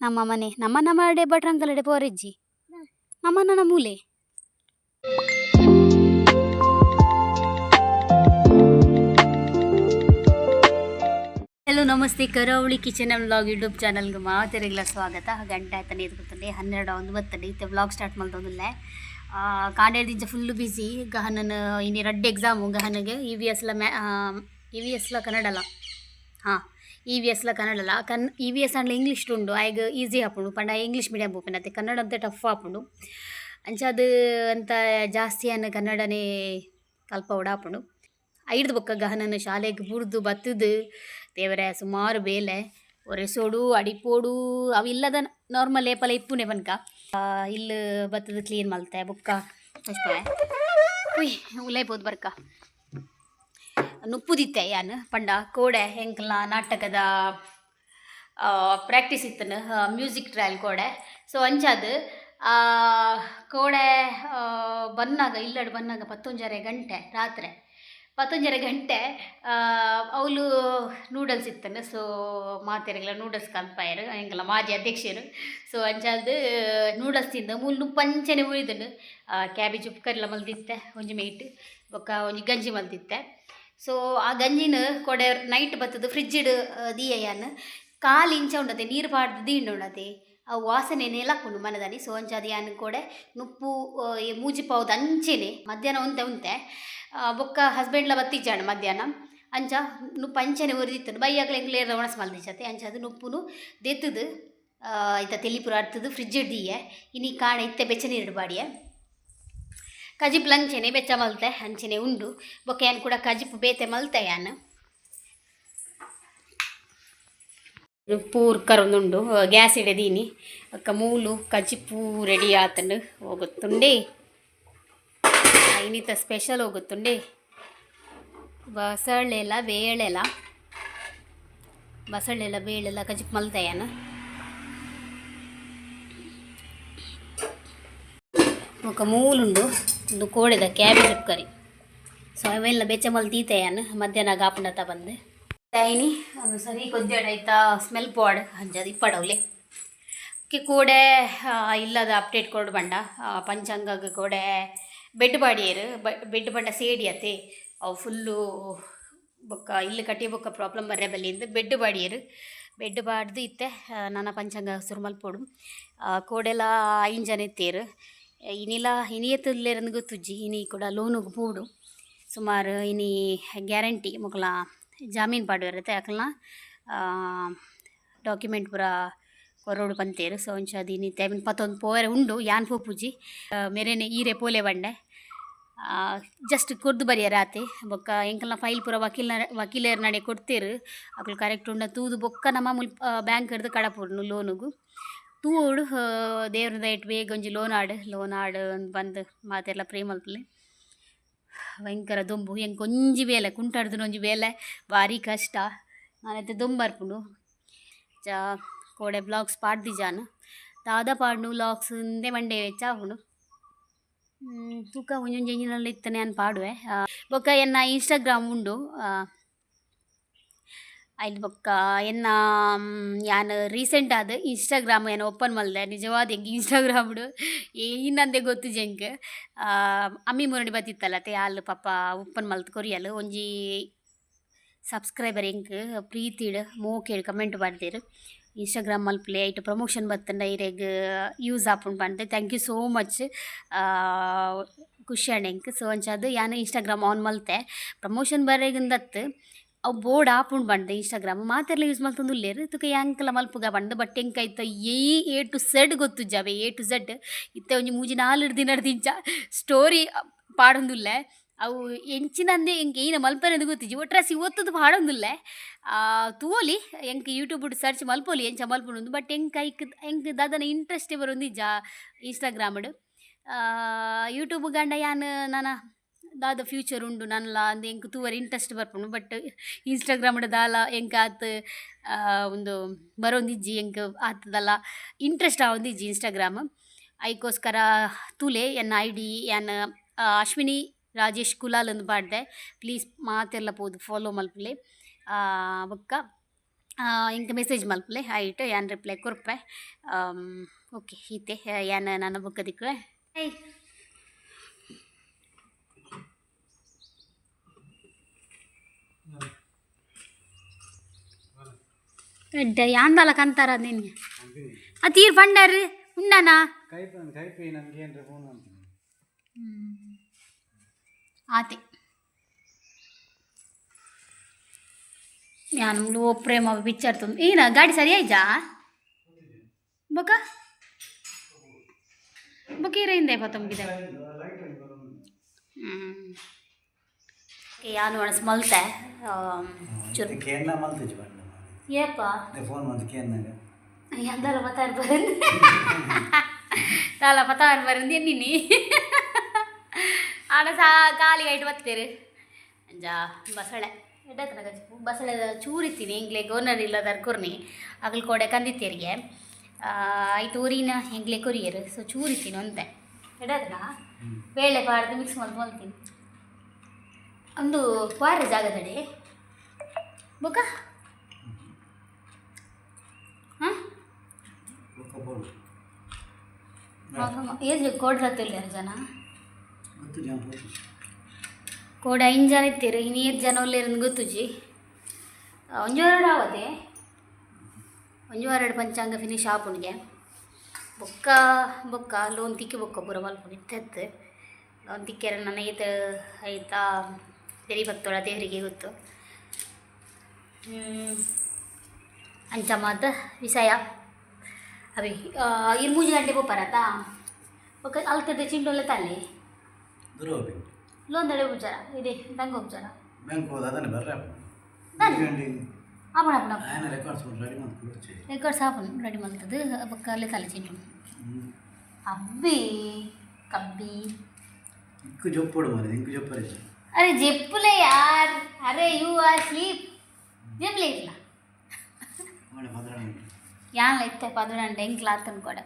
ನಮ್ಮ ಮನೆ ನಮ್ಮ ನಮ್ಮ ಭಟ್ರಂಕಲಡೆ ಪೋರಿಜ್ಜಿ ನಮ್ಮ ನನ್ನ ಮೂಲೆ. ಹಲೋ ನಮಸ್ತೆ, ಕರಾವಳಿ ಕಿಚನ್ ಆ್ಯಂಡ್ ವ್ಲಾಗ್ ಯೂಟ್ಯೂಬ್ ಚಾನಲ್ಗೆ ಮಾತೆರೆಗ್ಲ ಸ್ವಾಗತ. ಗಂಟೆ ಆಯ್ತಾನೆ ಎದ್ದು ಗೊತ್ತಂಡೆ 12 ಒಂದು ಬತ್ತಂಡೆ. ಇತ್ತೆ ವ್ಲಾಗ್ ಸ್ಟಾರ್ಟ್ ಮಲ್ತೊಂದುಲ್ಲೆ. ಕಾಂಡೆ ದಿಂಚ ಫುಲ್ಲು ಬ್ಯುಸಿ. ಗಹನನ ಇನಿ ರಡ್ಡ್ ಎಕ್ಸಾಮು ಗಹನಗೆ. ಇ ವಿ ಎಸ್ಲ ಮ್ಯಾ ಇ ವಿ ಎಸ್ಲ ಕನ್ನಡಲ, ಹಾಂ, ಇ ವಿ ಎಸ್ಲ ಕನ್ನಡಲ. ಇ ವಿ ಎಸ್ ಆಂಡ್ಲ ಇಂಗ್ಲೀಷ್ ಉಂಡು, ಆಯ್ಗ್ ಈಸಿ ಆಪುಂಡು. ಪಂಡ ಇಂಗ್ಲೀಷ್ ಮೀಡಿಯಂ ಪೋಪಿನತೆ, ಕನ್ನಡ ಅಂತೆ ಟಫ್ ಆಪುಂಡು. ಅಂಚಾದ್ ಅಂತ ಜಾಸ್ತಿ ಆನ್ ಕನ್ನಡನೇ ಕಲ್ಪವೊಡಾಪುಂಡು. ಐಡ್ದ್ ಬೊಕ್ಕ ಗಹನನ ಶಾಲೆಗ್ ಬುಡ್ದು ಬತ್ತುದು ದೇವರೆ ಸುಮಾರು ಬೇಲೆ ಒರೆಸೊಡು, ಅಡಿಪೊಡು. ಅವು ಇಲ್ಲದ ನಾರ್ಮಲ್ ಏಪಲ ಇಪ್ಪುನೆ ಪನ್ಕ. ಇಲ್ಲ್ ಬತ್ತುದು ಕ್ಲೀನ್ ಮಲ್ತೆ. ಬೊಕ್ಕ ತೋಜ್ಪಾವೆ ಉಯ್ ಉಲಾಯಿ ಪೋದು ಬರ್ಕ. ನುಪ್ಪುದಿತ್ತೆ ಯಾನ್, ಪಂಡ ಕೋಡೆ ಎಂಕ್ಲ ನಾಟಕದ ಪ್ರಾಕ್ಟೀಸ್ ಇತ್ತನು, ಮ್ಯೂಸಿಕ್ ಟ್ರಯಲ್ ಕೋಡೆ. ಸೊ ಅಂಚಾದ್ ಕೋಡೆ ಬನ್ನಾಗ, ಇಲ್ಲಡ್ ಬನ್ನಾಗ 10:30 ಗಂಟೆ ರಾತ್ರೆ, 10:30 ಗಂಟೆ. ಅವ್ಲು ನೂಡಲ್ಸ್ ಇತ್ತನು. ಸೊ ಮಾತೆರೆಗ್ಲ ನೂಡಲ್ಸ್ ಕಲ್ಪಾಯೆರ್ ಎಂಕಲ್ನ ಮಾಜಿ ಅಧ್ಯಕ್ಷರು. ಸೊ ಅಂಚಾದ್ ನೂಡಲ್ಸ್ ತಿಂದು ಮೂಲು ನುಪ್ಪು ಅಂಚನೆ ಒರಿದುಂಡು. ಕ್ಯಾಬೇಜ್ ಉಪ್ಪುಕರಿಲ ಮಲ್ದಿತ್ತೆ ಒಂಜಿ ಮೈಟ್, ಬೊಕ್ಕ ಒಂಜಿ ಗಂಜಿ ಮಲ್ದಿತ್ತೆ. ಸೊ ಆ ಗಂಜಿನ ಕೋಡೆ ನೈಟ್ ಬತ್ತುದು ಫ್ರಿಜ್ಡ್ ದೀಯ ಯಾನ್. ಕಾಲಿ ಇಂಚ ಉಂಡತೆ, ನೀರು ಪಾಡ್ದು ದೀಂಡ ಉಂಡತೆ, ಅವು ವಾಸನೆ ನೆಲಕ್ಕುಂಡು ಮನದಾನಿ. ಸೊ ಅಂಚಾದ್ ಯಾನ್ ಕೋಡೆ ನುಪ್ಪು ಈ ಮೂಜಿ ಪಾವುದ ಅಂಚೆನೆ ಮಧ್ಯಾಹ್ನ ಒಂತೆ ಉಂತೆ. ಬೊಕ್ಕ ಹಸ್ಬೆಂಡ್ಲ ಬತ್ತಿಜ್ಜಾಂಡ್ ಮಧ್ಯಾಹ್ನ. ಅಂಚ ನುಪ್ಪು ಅಂಚನೆ ಒರಿದಿತ್ತುಂಡು. ಬಯ್ಯಗ್ಲ ಎಂಕ್ಲು ಏರ್ಲ ಒಣಸ್ ಮಲ್ದಿಜ್ಜತೆ. ಅಂಚಾದ್ ನುಪ್ಪುನು ದೆತ್ತುದು ಐತ ತೆಲಿ ಪೂರ ಅರ್ತುದು ಫ್ರಿಜ್ಡ್ ದೀಯೆ. ಇನಿ ಕಾಂಡೆ ಇತ್ತೆ ಬೆಚ್ಚ ನೀರ್ಡ್ ಪಾಡಿಯೆ. ಕಜಿಪುಲ ಅಂಚೆನೆ ಬೆಚ್ಚ ಮಲ್ತೆ, ಅಂಚೆನೆ ಉಂಡು. ಬೊಕ್ಕ ಯಾನ್ ಕೂಡ ಕಜಿಪು ಬೇತೆ ಮಲ್ತೆ ಯಾನ್. ಪೂರ್ಕರೊಂದುಂಡು ಗ್ಯಾಸ್ ಇಡೆ ದೀನಿ. ಬೊಕ್ಕ ಮೂಲು ಕಜಿಪು ರೆಡಿ ಆತುಂಡು, ಹೋಗುತ್ತುಂಡೆ. ಇನಿತ ಸ್ಪೆಷಲ್ ಹೋಗುತ್ತುಂಡೆ ಬಸಳೆಲ ಬೇಳೆಲ. ಬಸಳೆಲ ಬೇಳೆಲ ಕಜಿಪು ಮಲ್ತೆ ಯಾನ್. ಬೊಕ್ಕ ಮೂಲುಂಡು ಉಂದು ಕೋಡೆದ ಕ್ಯಾಬೇಜ್ ಕರಿ. ಸೊ ಅವೆಲ್ಲ ಬೆಚ್ಚ ಮಲ್ತ್ ಯಾನ್, ಮಧ್ಯಾಹ್ನ ಗಾಪುಂಡತ ಬಂದು ಇನಿ. ಅದು ಸರಿ ಕೊದ್ದಿಯಡ ಐತ ಸ್ಮೆಲ್ ಪೋಡ್ ಅಂಚದ ಇಪ್ಪಡವ್ಲೆ ಕೆ. ಕೋಡೆ ಇಲ್ಲದ ಅಪ್ಡೇಟ್ ಕೊಡು ಬಂಡ. ಪಂಚಾಂಗಗ್ ಕೋಡೆ ಬೆಡ್ ಪಾಡಿಯೆರ್. ಬೆಡ್ ಪಂಡ ಸೇಡಿ ಅತೆ, ಅವು ಫುಲ್ಲು. ಬೊಕ್ಕ ಇಲ್ಲ್ ಕಟ್ಟಿ ಬೊಕ್ಕ ಪ್ರಾಬ್ಲಮ್ ಬರ್ರೆ ಬಲ್ಲಿಂದ್ ಬೆಡ್ ಪಾಡಿಯೆರ್. ಬೆಡ್ ಪಾಡ್ದು ಇತ್ತೆ ನನ ಪಂಚಾಂಗ ಸುರು ಮಲ್ಪೊಡು. ಕೋಡೆಲ ಐನ್ ಜನ ಇತ್ತೆರ್. ಇನಿಲ ಇನಿ ಏತ್ ಉಲ್ಲೆರಂದ್ ಗೊತ್ತುಜ್ಜಿ. ಇನಿ ಕೂಡ ಲೋನುಗು ಪೋಡು. ಸುಮಾರು ಇನಿ ಗ್ಯಾರಂಟಿ ಮೊಕಲ್ನ ಜಾಮೀನು ಪಾಡುವೆರ್ ಅತೆ, ಅಕಲ್ನ ಡಾಕ್ಯುಮೆಂಟ್ ಪೂರ ಕೊರೊಡು ಪಂತೆರ್. ಸೊ ಅಂಚಾದ್ ಇನಿ ಪತೊಂದು ಪೋವೆರೆ ಉಂಡು. ಯಾನ್ ಪೋಪುಜಿ, ಮೆರೆನೆ ಈರೆ ಪೋಲೆ ಪಂಡೆ. ಜಸ್ಟ್ ಕೊರ್ದು ಬರಿಯೆರೆ ಆತೆ. ಬೊಕ್ಕ ಎಂಕಲ್ನ ಫೈಲ್ ಪೂರ ವಕೀಲ್ನ ವಕೀಲೆರ್ನಡೆ ಕೊರ್ತೆರ್. ಅಕುಲು ಕರೆಕ್ಟ್ ಉಂಡ ತೂದು ಬೊಕ್ಕ ನಮ ಮುಲ್ಪ ಬ್ಯಾಂಕ್ ಡ್ದ್ ಕಡಪುಡುನು ಲೋನುಗು. ತೂವೊಡು, ದೇವೆರ್ನ ದಯೆಟ್ ಬೇಗ ಒಂಜಿ ಲೋನ್ ಆಡ್, ಲೋನ್ ಆಡ್ ಪಂದ್ ಮಾತೆರ್ಲ ಪ್ರೇ ಮಲ್ಪುಲೆ. ಭಯಂಕರ ದೊಂಬು. ಎಂಕ್ ಒಂಜಿ ಬೇಲೆ ಕುಂಟಾಡ್ದಿನ ಒಂಜಿ ಬೇಲೆ ಬಾರಿ ಕಷ್ಟ. ನಾನಿತ್ತೆ ದೊಂಬು ಬರ್ಪುಂಡು. ಚ ಕೋಡೆ ವ್ಲಾಗ್ಸ್ ಪಾಡ್ದಿಜಾನ್, ದಾದ ಪಾಡ್ನು ವ್ಲಾಗ್ಸ್ ಇಂದೇ ಮಂಡೆ ಬೆಚ್ಚ ಆಪುಂಡು. ತೂಕ, ಒಂಜೊಂಜಿ ಎಂಚಿನಲ ಇತ್ತನೆ ಯಾನ್ ಪಾಡುವೆ. ಬೊಕ್ಕ ಎನ್ನ ಇನ್ಸ್ಟಾಗ್ರಾಮ್ ಉಂಡು. ಐಲ್ ಬೊಕ್ಕ ಎನ್ನ ಯಾನ್ ರೀಸೆಂಟ್ ಆದ್ ಇನ್ಸ್ಟಾಗ್ರಾಮ್ ಯಾನ್ ಓಪನ್ ಮಲ್ದೆ. ನಿಜವಾದ್ ಎಂಕ್ ಇನ್ಸ್ಟಾಗ್ರಾಮ್ಡ್ ಎಂಚಿನಂದೇ ಗೊತ್ತುಜಿ ಎಂಕ್. ಅಮ್ಮಿ ಮುರಣಿ ಬತ್ತಿತ್ತಲ್ಲ ಅತೆ, ಆಲ್ ಪಾಪ ಓಪನ್ ಮಲ್ತ್ ಕೊರಿಯಲ್. ಒಂಜಿ ಸಬ್ಸ್ಕ್ರೈಬರ್ ಎಂಕ್ ಪ್ರೀತಿಡ್ ಮೋಕೆಡ್ ಕಮೆಂಟ್ ಪಾಡ್ದೆರ್, ಇನ್ಸ್ಟಾಗ್ರಾಮ್ ಮಲ್ಪುಲೆ, ಐಟ್ ಪ್ರಮೋಷನ್ ಬತ್ತುಂಡ ಇರೆಗ್ ಯೂಸ್ ಆಪುಂಡು ಪಂದ್. Thank you so much, ಖುಷಿ ಆಂಡ್ ಎಂಕ್. ಸೊ ಅಂಚಾದ್ ಯಾನ್ ಇನ್ಸ್ಟಾಗ್ರಾಮ್ ಆನ್ ಮಲ್ತೆ. ಪ್ರಮೋಷನ್ ಬರೆಗುಂದತ್, ಅವು ಬೋಡ್ ಆಪುಂಡು ಪಂದ್. ಇನ್ಸ್ಟಾಗ್ರಾಮ್ ಮಾತೆರ್ಲ ಯೂಸ್ ಮಲ್ತೊಂದುಲ್ಲೆರ್, ತುಕ ಎಂಕ್ಲ ಮಲ್ಪುಗ ಪಂದ್. ಬಟ್ ಎಂಕ್ ಐತ ಏ ಎ ಟು ಝೆಡ್ ಗೊತ್ತುಜ್ಜಿ ಅವೆ ಎ ಟು ಝೆಡ್. ಇತ್ತೆ ಒಂಜಿ ಮೂಜಿ ನಾಲ್ ದಿನರ್ದಿಂಚ ಸ್ಟೋರಿ ಪಾಡೊಂದುಲ್ಲೆ. ಅವು ಎಂಚಿನಂದೆ ಎಂಕ್ ಎಂಚಿನ ಮಲ್ಪೆರೆಂದ್ ಗೊತ್ತುಜ್ಜಿ. ಒಟ್ರಾಸಿ ಒತ್ತುದು ಪಾಡೊಂದುಲ್ಲೆ. ತೂವೊಲಿ, ಎಂಕ್ ಯೂಟ್ಯೂಬ್ ಸರ್ಚ್ ಮಲ್ಪೊಲಿ ಎಂಚ ಮಲ್ಪುನುಂದು. ಬಟ್ ಎಂಕ್ ಐಕ್ ಎಂಕ್ ದಾದನ ಇಂಟ್ರೆಸ್ಟ್ ಬರೊಂದಿಜ್ಜ ಇನ್ಸ್ಟಾಗ್ರಾಮ್ಡ್. ಯೂಟ್ಯೂಬ್ ಗಾಂಡ ಯಾನ್ ನನ ದಾದ ಫ್ಯೂಚರ್ ಉಂಡು ನನಲ ಅಂದ್ ಎಂಕ್ ತೂವರೆ ಇಂಟ್ರೆಸ್ಟ್ ಬರ್ಪುಂಡು. ಬಟ್ ಇನ್ಸ್ಟಾಗ್ರಾಮ್ಡ್ ದಾಲ ಎಂಕ್ ಆತ್ ಉಂದು ಬರೊಂದಿಜ್ಜಿ. ಎಂಕ್ ಆತ್ ದಾಲ ಇಂಟ್ರೆಸ್ಟ್ ಆವೊಂದಿಜ್ಜಿ ಇನ್ಸ್ಟಾಗ್ರಾಮ್. ಐಕೋಸ್ಕರ ತೂಲೆ, ಎನ್ನ ಐಡಿ ಯಾನ್ ಅಶ್ವಿನಿ ರಾಜೇಶ್ ಕುಲಾಲ್ ಅಂದ್ ಪಾಡ್ದೆ. ಪ್ಲೀಸ್ ಮಾತೆರ್ಲ ಪೋದು ಫಾಲೋ ಮಲ್ಪುಲೆ. ಬೊಕ್ಕ ಎಂಕ್ ಮೆಸೇಜ್ ಮಲ್ಪುಲೆ ಐಟ್ ಯಾನ್ ರಿಪ್ಲೈ ಕೊರ್ಪೆ. ಓಕೆ ಈತೆ ಯಾನ್ ನನ ಬೊಕ್ಕ ತಿಕ್ಕುವೆ. ಎಡ್ಡೆ ಯಾಂದಾಲ ಕಂತಾರ ನಿನ್ಗೆ ಆ ತೀರ್ ಪಂಡರ್ ಉಂಡನಾ? ಕೈಪಿ ನನ್ಗೆ ಏನ್ರ ಫೋನ್ ಅಂತೀನಿ. ಆತೆ ಯಾನ್ ಓ ಪ್ರೇಮ ಪಿಕ್ಚರ್ ತುಂಬ ಏನ ಗಾಡಿ ಸರಿ ಆಯ್ಜಾ? ಬೊಕ ಬೊಕ ಇರ ಪತ್ತೊಂಬಿದೆ. ಯಾನು ಒಣಸ್ ಮಲ್ತೆ ಚೂರು. ಕೇಂದ್ರ ಮಲ್ತಿಜ್ ಪಂಡ. ಏಪ? ಫೋನ್ ಮಂತ್ ಕೇಂದ್ರ. ಎಂದಾಲ ಪತ್ತಾರು ಬರಂದು ದಾಲ ಪತ್ತಾರು ಬರಂದು ಎನ್ನಿನಿ ಆಡ ಸಾ ಕಾಲಿಗೆ ಐಟ್ ಬತ್ತೇರು ಅಂಜ ಬಸಳೆ ಎಡ್ಡತನ ಬಸಳೆ ಚೂರಿತ್ತೀನಿ ಎಂಗ್ಲೆ ಗೋನರ್ ಇಲ್ಲದಾರ್ ಕೊರ್ನಿ ಅಗಲ್ ಕೋಡೆ ಕಂದಿತ್ತೇರಿಗೆ ಐಟ್ ಊರಿನ ಎಂಗ್ಲೆ ಕೊರಿಯರು. ಸೊ ಚೂರಿತ್ತೀನಿ ಒಂತೆ ಎಡ್ಡತನ ಬೇಳೆ ಪಾಡ್ದು ಮಿಕ್ಸ್ ಮಲ್ತು ಮಲ್ತೀನಿ ಒಂದು ಕ್ವಾರ ಜಾಗದಡೆ ಬೊಕ ಹಾಂ. ಏಜ್ ಕೋಡ್ರತ್ತಿಲ್ಲ ಜನ. ಗೊತ್ತು ಜನ. ಕೋಡ ಐದು ಜನ ಇತ್ತೀರು, ಇನ್ನು ಏಳು ಜನ ಒಲ್ಲೇರಂದು ಗೊತ್ತುಜಿ. ಒಂಜಿ ಎರಡು ಆವತೆ ಒಂಜಿ ಎರಡು ಪಂಚಾಂಗ ಫಿನಿಶ್ ಆಪುಣಿಗೆ ಬೊಕ್ಕ ಬೊಕ್ಕ ಲೋನ್ ತಿಕ್ಕಿ ಬೊಕ್ಕ ಪೂರ ಮಲ್ಪುಣಿ ಇತ್ತೆತ್ತು ಲೋನ್ ತಿಕ್ಕೆರ ನನ್ನ ಈತ ಐತಾ ತೆರಿ ಬತ್ತೋಳ ದೇವರಿಗೆ ಗೊತ್ತು. ಅಂಚ ಮಾತ ವಿಷಯ ಅವಿ ಇರ್ 3 ಗಂಟೆ ಪೋಪರತಾ ಬೊಕ್ಕ ಅಲ್ತದ ಚಿಂಡೋಲೆ ತಲೆ. ದೂರ ಹೋಗ್ಬೇಕು. ಲೋನ್ ದಡೆ ಉಪಚಾರ ಇದೆ ಬ್ಯಾಂಕ್ ಉಪಚಾರ. ಬ್ಯಾಂಕ್ ಹೋದ ಅದನ್ನೇ ಬರ್ರೆ. ಆಪಣ ಆಪಣ. ఆయన ರೆಕಾರ್ಡ್ಸ್ ರೆಡಿ ಮಾಡ್ಕೊಂಡು. ರೆಕಾರ್ಡ್ಸ್ ಆಪುಂಡು ರೆಡಿ ಮಲ್ತದ್ದು ಬೊಕ್ಕ ಅಲ್ಲೇ ತಲೆ ಚಿಂಟು ಅಬ್ಬಿ ಕಬ್ಬಿ. ಇಂಕು ಜೊಪ್ಪೋಡು ಮಾರೆ ಇಂಕು ಜೊಪ್ಪರೆ. ಅರೆ ಜೆಪ್ಪುಲೆ ಯಾರ್, ಅರೆ you are sleep ಜೆಪ್ಪಲೆ ಇట్లా. ಒಳ್ಳೆ ಭದ್ರ. ಯಾನ್ಲ ಇತ್ತೆ ಪದುರಂಡೆ ಎಂಕ್ಲ ಆತನ ಕೊಡೆ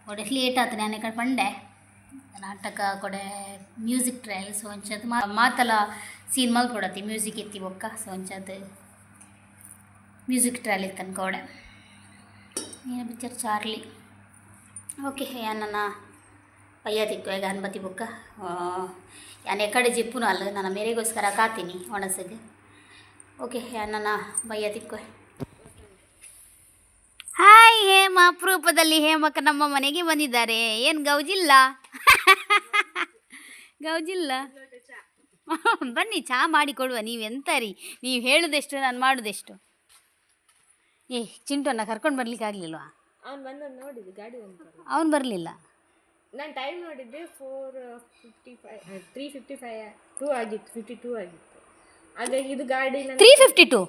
ಕೊಡೆ ಲೇಟ್ ಆತನೆ ನಾನು ಈ ಕಡೆ ಪಂಡೆ ನಾಟಕ ಕೊಡೆ music trial. So ಅಂಚದ ಮಾತಲ ಸೀನ್ ಮಲ್ಪೊಡತಿ ಮ್ಯೂಸಿಕ್ ಇತ್ತಿ ಬೊಕ್ಕ. ಸೊ ಅಂಚದ ಮ್ಯೂಸಿಕ್ ಟ್ರಯಲ್ ಇತ್ತನ್ ಕೋಡೆ ಏನು picture Charlie. Okay ಯಾನನ ಪಯ್ಯ ತಿಕ್ಕು ಈಗ ಅನ್ಬತಿ ಬೊಕ್ಕ ಯಾನ್ ಎಕಡೆ ಜಿಪ್ಪುನು ಅಲ್ಲ ನನ್ನ ಮೇರೆಗೋಸ್ಕರ ಕಾತೀನಿ ಒಣಸಿಗೆ. ಓಕೆ ಯಾನನ ಬಯ್ಯ ತಿಕ್ಕು. ಹಾಯ್ ಹೇಮ, ಅಪರೂಪದಲ್ಲಿ ಹೇಮಕ್ಕ ನಮ್ಮ ಮನೆಗೆ ಬಂದಿದ್ದಾರೆ. ಏನು ಗೌಜಿಲ್ಲ ಗೌಜಿಲ್ಲ? ಬನ್ನಿ ಚಹಾ ಮಾಡಿ ಕೊಡುವ. ನೀವೆಂತ ರೀ, ನೀವು ಹೇಳುದೆಷ್ಟು ನಾನು ಮಾಡುದೆಷ್ಟು. ಏ ಚಿಂಟನ್ನ ಕರ್ಕೊಂಡು ಬರ್ಲಿಕ್ಕೆ ಆಗಲಿಲ್ವಾ? ಅವ್ನು ಬಂದು ನೋಡಿದ್ದು ಗಾಡಿ ಬಂತು. ಅವನು ಬರಲಿಲ್ಲ. ನಾನು ಟೈಮ್ ನೋಡಿದ್ದೆ 4:55, 3:55 2 ಆಗಿತ್ತು, 52 ಆಗಿತ್ತು. ಹಾಗಾಗಿ ಇದು ಗಾಡಿ ನನ್ನ 3:52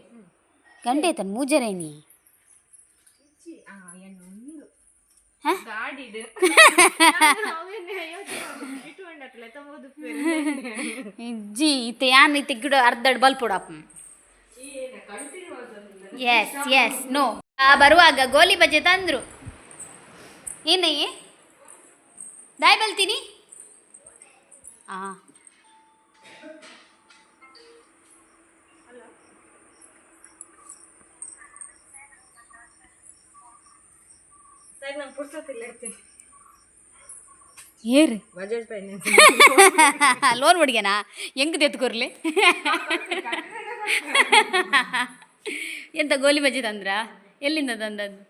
ಗಂಟೆ ಆಯ್ತಾನೆ ಮೂಜರೆ ನೀ. ಒಂದು ಹ? ಗಾಡಿ ಇದು ಫಿಫ್ಟಿ ಟೂ ಅಂಡತ್ತಲ್ಲ ತಬೋದು. ಜಿ ಇತ್ತೆ ಯಾನ್ ಇತ್ತೆ ಗಿಡ ಅರ್ಧಡ್ ಬಲ್ಪುಡಪ್ಪ. S S no ಬರುವಾಗ ಗೋಲಿ ಬಜೆ ತಂದ್ರು. ಏನಯ್ಯ ದಾಯ್ ಬಲ್ತೀನಿ ಆ ಸರಿ ನಂಗೆ ಪುರ್ಸೊತ್ತಿಲ್ಲ ಇರ್ತೀನಿ. ಏರು ಬಜಾಜ್ ಫೈನಾನ್ಸ್. ಲೋನ್ ಹುಡುಗನಾ ಹೆಂಗ್ ತೆತ್ಕೊರ್ಲಿ? ಎಂತ ಗೋಲಿ ಬಜೆ ತಂದ್ರ? ಎಲ್ಲಿಂದ ತಂದದ್ದು?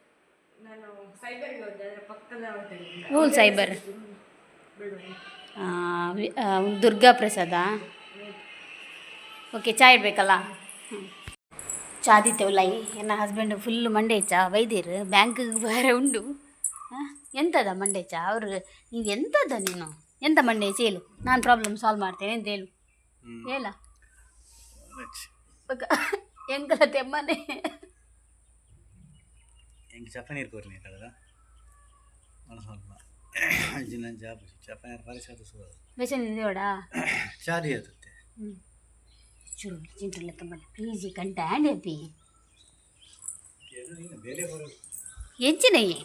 ನಾನು ಸೈಬರ್ಗೆ ಹೋದೆ, ಅದರ ಪಕ್ಕದ ಹೋಟೆಲಿಂದ. ಹ್ಞೂ ಸೈಬರ್ ದುರ್ಗಾ ಪ್ರಸಾದ. ಓಕೆ ಚಾ ಇಡಬೇಕಲ್ಲ? ಹ್ಞೂ ಚಾ ದಿತ್ತೇವಲ್ಲ. ಎನ್ನ ಹಸ್ಬೆಂಡ್ ಫುಲ್ ಮಂಡೆ ಚಾ ಬೈದಿರು ಬ್ಯಾಂಕಿಗೆ ಬೇರೆ ಉಂಡು. ಹಾಂ ಎಂತದ ಮಂಡೆ ಚಾ ಅವರು ನೀವು ಎಂತದ ನೀನು ಎಂತ ಮಂಡೆ ಹೇಳು, ನಾನು ಪ್ರಾಬ್ಲಮ್ ಸಾಲ್ವ್ ಮಾಡ್ತೇನೆ ಅಂತ ಹೇಳು. ಹೇಳ ಎಂಕಲ ತೆಮ್ಮನೆ. ಎಂಕ್ ಚಪ್ಪ ನೀರು ಕೊರ್ಲಿ ಕಡಲ ಒಣ ಸ್ವಲ್ಪ ಅಜ್ಜಿ ನನ್ನ ಜಾಬ್ ಚಪ್ಪ ನೀರು ಪರಿಸರ ಸುರ. ಬೇಸನ್ ಇದೆಯೋಡಾ? ಚಾರಿ ಆತತ್ತೆ. ಹ್ಞೂ ಚೂರು ಚಿಂಟ್ರಲ್ಲ ತುಂಬ ಪ್ಲೀಸ್ ಗಂಟೆ ಆ್ಯಂಡ್ ಹ್ಯಾಪಿ. ಬೇರೆ ಬರೋದು. ಎಂಚಿನಯ್ಯ.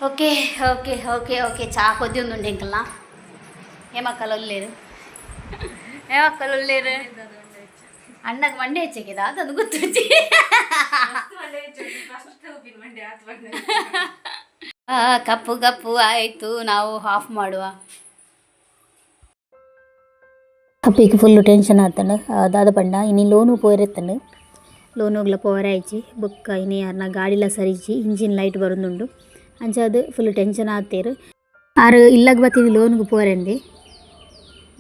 Okay okay okay okay ಚಾ ಕೊದ್ದಿ ಒಂದು ಉಂಡು ಎಂಕಲ್ನ ಏಮಕ್ಕలు ಒಲ್ಲೇರು ಏಮಕ್ಕಲು ಒಲ್ಲೇರು. ಅಣ್ಣಗೆ ಮಂಡೆ ಹೆಚ್ಚಿಗೆ ಅದನ್ನು ಗೊತ್ತುಜ್ಜಿ. ಕಪ್ಪು ಕಪ್ಪು ಆಯಿತು, ನಾವು ಆಫ್ ಮಾಡುವ. ಅಪ್ಪಿಗೆ ಫುಲ್ಲು ಟೆನ್ಷನ್ ಆತಂಡು. ದಾದ ಪಂಡ ಇನಿ ಲೋನು ಪೋರೆತ್ತಂಡು, ಲೋನುಗ್ಲ ಪೋರಾಯ್ಚಿ. ಬೊಕ್ಕ ಇನಿ ಅರ್ನ ಗಾಡಿಲ ಸರಿಜಿ, ಇಂಜಿನ್ ಲೈಟ್ ಬರೋದುಂಡು. ಅಂಚ ಅದು ಫುಲ್ ಟೆನ್ಷನ್ ಆತೇರು. ಆರು ಇಲ್ಲಗ್ ಬತ್ತಿನಿ ಲೋನ್ಗೆ ಪೋರೆಂದೆ.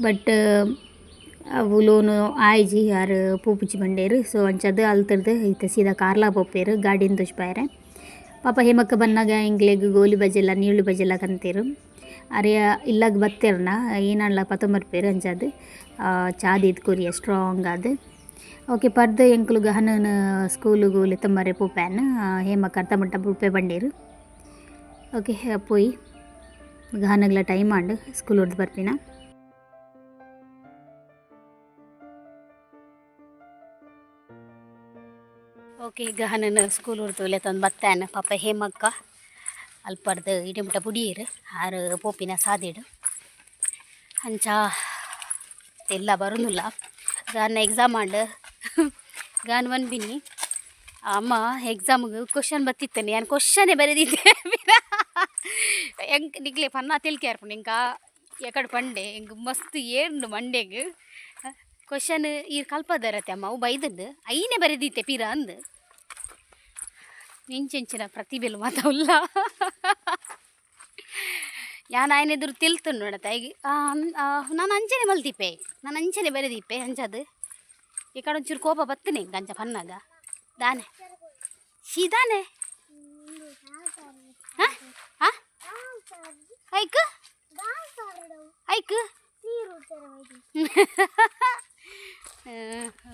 ಬಟ್ ಅವು ಲೋನು ಆಯ್ಜಿ, ಆರು ಪೂಪುಜಿ ಬಂಡೇರು. ಸೊ ಅಂಚದು ಅಲ್ತರ್ದು ಇತ್ತೆ ಸೀದಾ ಕಾರ್ಲಾ ಪೋಪೇರು ಗಾಡಿನ ತುಷ್ಪಾಯರೆ. ಪಾಪ ಹೇಮಕ್ಕ ಬನ್ನಾಗ ಎಂಕ್ಲೆಗ್ ಗೋಲಿ ಬಜೆಲ್ಲ ನೀರುಳ್ಳಿ ಬಜೆಲ್ಲ ಕಂತೇರು. ಅರೆಯ ಇಲ್ಲಗ್ ಬತ್ತೇರ್ನ ಏನಲ್ಲ ಪತೊಂಬರ್ಪೇರು. ಅಂಚಾದ್ ಚಾದಿದ್ ಕೊರಿಯ ಸ್ಟ್ರಾಂಗ್ ಆದ್. ಓಕೆ, ಪರ್ದ್ ಎಂಕುಲು ಗಹನನ ಸ್ಕೂಲುಗು ಲೆತ್ತಂಬರೆ ಪೋಪ್ಯಾನ್. ಹೇಮಕ್ಕ ಅರ್ಧ ಮುಟ್ಟ ಬುಡ್ಪೆ ಬಂಡೇರು. ಓಕೆ, ಪೋಯಿ ಗಹನಗ್ಲ ಟೈಮ್ ಆಂಡ್ ಸ್ಕೂಲ್ ಹೊಡ್ದು ಬರ್ಪಿನ. ಓಕೆ, ಗಹನನ ಸ್ಕೂಲ್ ಹೊಡ್ದು ಲೆತ್ತೊಂದು ಬತ್ತಾನ. ಪಾಪ ಹೇಮಕ್ಕ ಅಲ್ಪರ್ದು ಇಡೆ ಮುಟ್ಟ ಬುಡಿಯೇರು, ಆರು ಪೋಪಿನ ಸಾದಿಡು. ಅಂಚ ಎಲ್ಲ ಬರೋದಿಲ್ಲ. ಗಾನ ಎಕ್ಸಾಮ್ ಆಂಡ್. ಗಾನ್ ಬಿನ್ನಿ ಅಮ್ಮ ಎಕ್ಸಾಮ್ಗೆ ಕ್ವಶನ್ ಬತ್ತಿತ್ತನೆ, ನಾನು ಕ್ವಶನೇ ಬರೆದಿದ್ದೆ. ಎಂಕ್ ನಿಕ್ಲೆ ಪನ್ನ ತೆಲ್ಕೆ ಆರ್ಪುಂಡು. ಇಂಕ ಎಕಡೆ ಪಂಡೆ ಎಂಕ್ ಮಸ್ತ್ ಏರ್ಂಡು ಮಂಡೆಗ್. ಕ್ವಶನ್ ಈರ್ ಕಲ್ಪದರತೆ ಅಮ್ಮ, ಅವು ಬೈದಂದು ಐನೇ ಬರೆದಿತ್ತೆ ಪಿರ ಅಂದು. ಇಂಚೆಂಚಿನ ಪ್ರತಿಭೆಲು ಮಾತ ಉಲ್ಲ. ಯಾನ್ ಆಯನ ಎದುರು ತೆಲ್ತುಂಡು ನೋಡತ್ತ ಈಗ. ನಾನು ಅಂಚನೆ ಮಲ್ತಿಪ್ಪೆ, ನಾನು ಅಂಚನೆ ಬರೆದಿಪ್ಪೆ. ಅಂಚದು ಈ ಕಡೆ ಒಂಚೂರು ಕೋಪ ಬತ್ತನೆ ಇಂಕ ಅಂಚ ಪನ್ನಾಗ. ದಾನೆ ಶೀದಾನೆ ಹಾಂ ಹಾಂ ಐಕ್ ಐಕ್.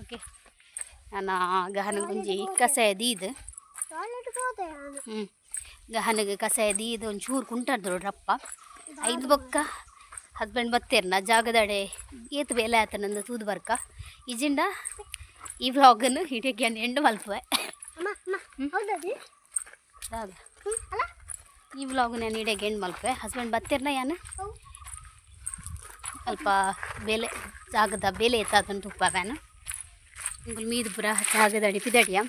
ಓಕೆ, ನಾನು ಗಹನ ಒಂಜಿ ಕಸಾಯ ದೀದ್. ಗಹನಗೆ ಕಸಾಯ ದೀದ್ ಒಂಚೂರು ಕುಂಟಾಡ್ದು ರಪ್ಪ ಐದು. ಬೊಕ್ಕ ಹಸ್ಬೆಂಡ್ ಬತ್ತೇರ್ನ ಜಾಗದಡೆ ಏತ್ ಬೇಲೆ ಆತನಂದು ತೂದು ಬರ್ಕ. ಇಜಿಂಡ ಈ ವ್ಲಾಗನ್ನು ಇಡೀ ಎಂಡ್ ಮಲ್ಪುವೆ. ದಾದ ಈ ವ್ಲಾಗ್ ನಾನು ಇಡೀ ಎಂಡ್ ಮಲ್ಪುವೆ. ಹಸ್ಬೆಂಡ್ ಬತ್ತೇರ್ನ ಯಾನ್ ಅಲ್ಪ ಬೇಲೆ ಜಾಗದ ಬೇಲೆ ಎತ್ತಾತನ ತುಪ್ಪ ವ್ಯಾನು. ಇಂಗುಲ್ ಮೀದು ಪೂರ ಜಾಗದ ಅಡಿ ಪಿದಡಿಯ.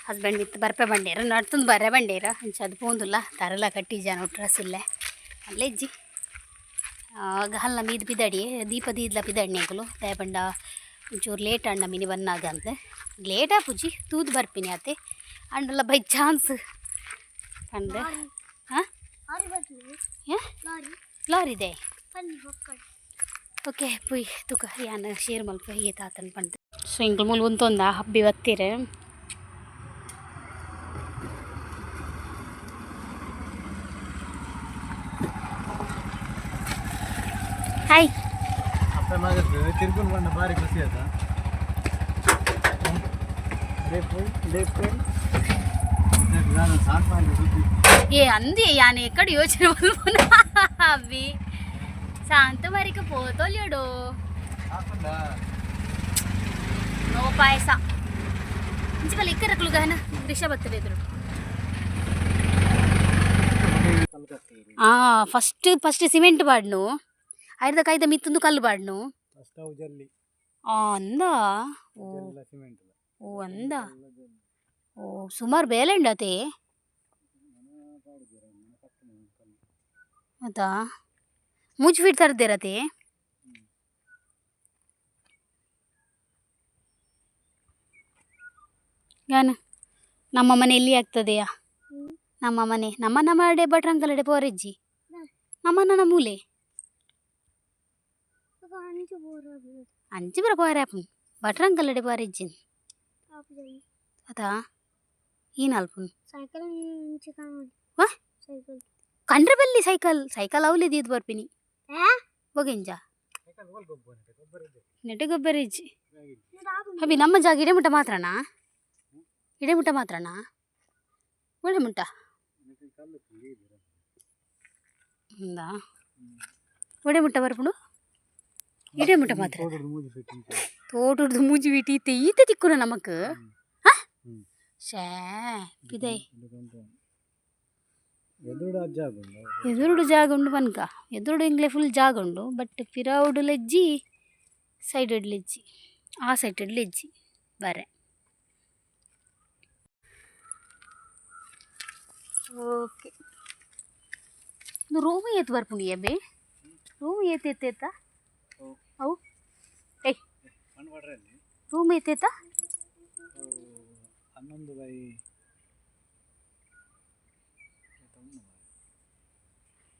ಹಸ್ಬೆಂಡ್ ಮಿತ್ತು ಬರ್ಪೆ ಬಂಡೇರು, ನಡ್ತಂದು ಬರ್ರೆ ಬಂಡೇರ. ಅಂಚ ಅದು ಪೋಂದುಲ್ಲ, ತರಲ ಕಟ್ಟಿ ಜಾನ ಡ್ರೆಸ್ ಇಲ್ಲ ಅಲ್ಲೆಜ್ಜಿ. ಗಹಲ್ನ ಮೀದು ಪಿದಡಿ, ದೀಪ ದೀದ್ಲ ಪಿದಡಿ ಎಂಕುಲು. ದಾಯೆ ಪಂಡ ಒಂಚೂರು ಲೇಟ್ ಅಂಡ ಮಿನಿ ಬನ್ನಾಗ ಅಂತ. ಲೇಟ್ ಆಪುಜಿ, ತೂದು ಬರ್ಪಿನಿ ಆತೆ. ಅಂಡಲ ಬೈ ಚಾನ್ಸ್ ಪಂದ್ ಹಾಂ ಲಾರಿ ಇದೆ. ಓಕೆ, ಪುಯ್ ತುಕ ಯಾನ್ ಶೇರ್ ಮಲ್ಪ ಏತಾತನ್ ಪಂದ್. ಸೊ ಇಂಕುಲು ಮೂಲು ಉಂತೊಂದ ಹಬ್ಬಿ ಬತ್ತೀರೆ. ಹಾಯ್. ಅಪ್ಪ ಮಗ ತಿರ್ಕೊಂಡು ಬಂದ, ಭಾರಿ ಖುಷಿ ಆಯ್ತಾ. ನಾನು ಸಾಕು ಮಾಡಿ ಸುದ್ದಿ. ಏ ಅಂದಿ ಯಾನ್ ಎಕ್ಕಡ ಯೋಚನೆ ಮಲ್ಪುನ ಅಬ್ಬಿ ಶಾಂತ ಮರಿಕ ಪೋತೊಲ್ಯಡು. ಹಾಕೊಂಡ. ನೋ ಪಾಯಸ ಇಂಚಿಬಲ್ಲ ಇಕ್ಕರಕ್ಲು ಗಹನ ರಿಷಾ ಬರ್ತದೆ ಎದುರು. ಫಸ್ಟ್ ಫಸ್ಟ್ ಸಿಮೆಂಟ್ ಬಾಡ್ನು, ಐರ್ದ ಕೈದ ಮಿತ್ತೊಂದು ಕಲ್ಲು ಬಾಡ್ನು. ಫಸ್ಟ್ ಅವು ಜಲ್ಲಿ. ಅಂದ ಓ. ಎಲ್ಲ ಸಿಮೆಂಟ್. ಓ ಅಂದ, ಓ ಸುಮಾರು ಬೇಲೆ ಉಂಡತೆ ಅದಾ. ಮೂಜ್ ಫೀಟ್ ತರ್ದಿರತೆ. ಗಾನ ನಮ್ಮ ಮನೆ ಎಲ್ಲಿ ಆಗ್ತದೆಯಾ? ನಮ್ಮ ಮನೆ ನಮ್ಮ ನಮ್ಮ ಅಡೆ ಬಟ್ರಂಕಲಡೆ ಪೋರೆಜ್ಜಿ ನಮ್ಮ ನನ್ನ ಮೂಲೆ ಅಂಚು ಬರ ಪೋರೆ ಬಟ್ರಂಕಲಡೆ ಪೋರೆಜ್ಜಿ ಅದಾ ಏನ್ ಅಲ್ಪುನ್. ಸೈಕಲ್. ವಾ? ಸೈಕಲ್. ಕಂಡ್ರೆ ಬಲ್ಲಿ ಸೈಕಲ್ ಸೈಕಲ್ ಅವಲಿ ದೀದ್ ಬರ್ಪಿನಿ ಬೊಗೆಂಜ ನೆಟೆ ಗೊಬ್ಬರ ಇಜ್ಜಿ ಅಭಿ. ನಮ್ಮ ಜಾಗ ಇಡೆಮುಟ್ಟ ಮಾತ್ರನಾ? ಇಡೆಮುಟ್ಟ ಮಾತ್ರನಾ? ಒಳ್ಳೆ ಮುಟ್ಟ ಹೌದಾ? ಒಡೆ ಮುಟ್ಟ ಬರ್ಪುಂಡು, ಇಡೆ ಮುಟ್ಟ ಮಾತ್ರ. ತೋಟದ ಮೂಜಿ ಬಿಟ್ಟು ಈತೆ ಈತೆ ತಿಕ್ಕುನ ನಮಕ್. ಶೇ ಪಿದೈ. ಎದುರುಡು ಜಾಗ ಉಂಡು. ಎದುರುಡು ಜಾಗ ಉಂಡು ಪನ್ಕ. ಎದುರುಡು ಇಂಗ್ಲೆ ಫುಲ್ ಜಾಗ ಉಂಡು, ಬಟ್ ಪಿರವುಡು ಲೆಜ್ಜಿ, ಸೈಡ್ ಲೆಜ್ಜಿ. ಆ ಸೈಟ್ ಇಜ್ಜಿ ಬರೆ. ಓಕೆ, ರೂಮ್ ಏತ್ ಬರ್ಪುಂಡು ಅಬ್ಬೆ? ರೂಮ್ ಏತ್ ಏತ್ ಏತ? ಅವು ಏಯ್. ಮಣ್ಣು ಪಡ್ರಲ್ಲಿ. ರೂಮ್ ಏತ್ ಏತ? 11 ಬೈ.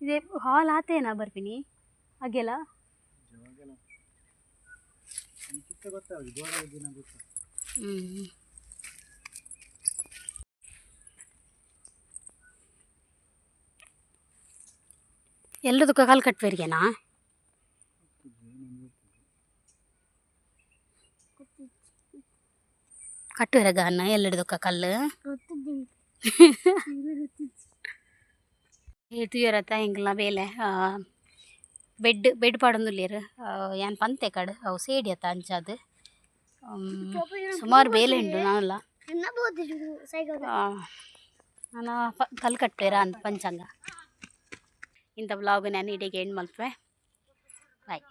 ಇದೆ ಹಾಲ್ ಆತೇನಾ ಬರ್ಪಿನಿ ಅಗೆಲ? ಜವಾಗೆಲ್ಲ ಚಿಕ್ಕ ಗೊತ್ತಾಗ ಗೋಡೆ ದಿನ ಗೊತ್ತ. ಹ್ಞೂ. ಎಲ್ಲದಕ್ಕೂ ಕಾಲು ಕಟ್ಬೇರಿಗೆನಾ? ಕಟ್ಟುವೆರಗ ಅನ್ನ ಎಲ್ಲದಕ್ಕ ಕಲ್ಲು ತೂಯರತ್ತ ಎಂಕಲ್ನ ಬೇಲೆ ಬೆಡ್ ಬೆಡ್ ಪಾಡೊಂದುಲ್ಲೆರ್. ಯಾನ್ ಪಂತೆ ಕಡ್ ಅವು ಸೇಡಿ ಅತ್ತ ಅಂಚಾದ್ ಸುಮಾರು ಬೇಲೆ ಉಂಡು ನಾನಲ್ಲ. ನನ ಕಲ್ಲು ಕಟ್ಟುವೆರ ಅಂತ ಪಂಚಾಂಗ. ಇಂಥ ವ್ಲಾಗ್ ನಾನು ಇಡೆಗೆ ಎಂಡ್ ಮಲ್ಪುವೆ. ಬಾಯ್.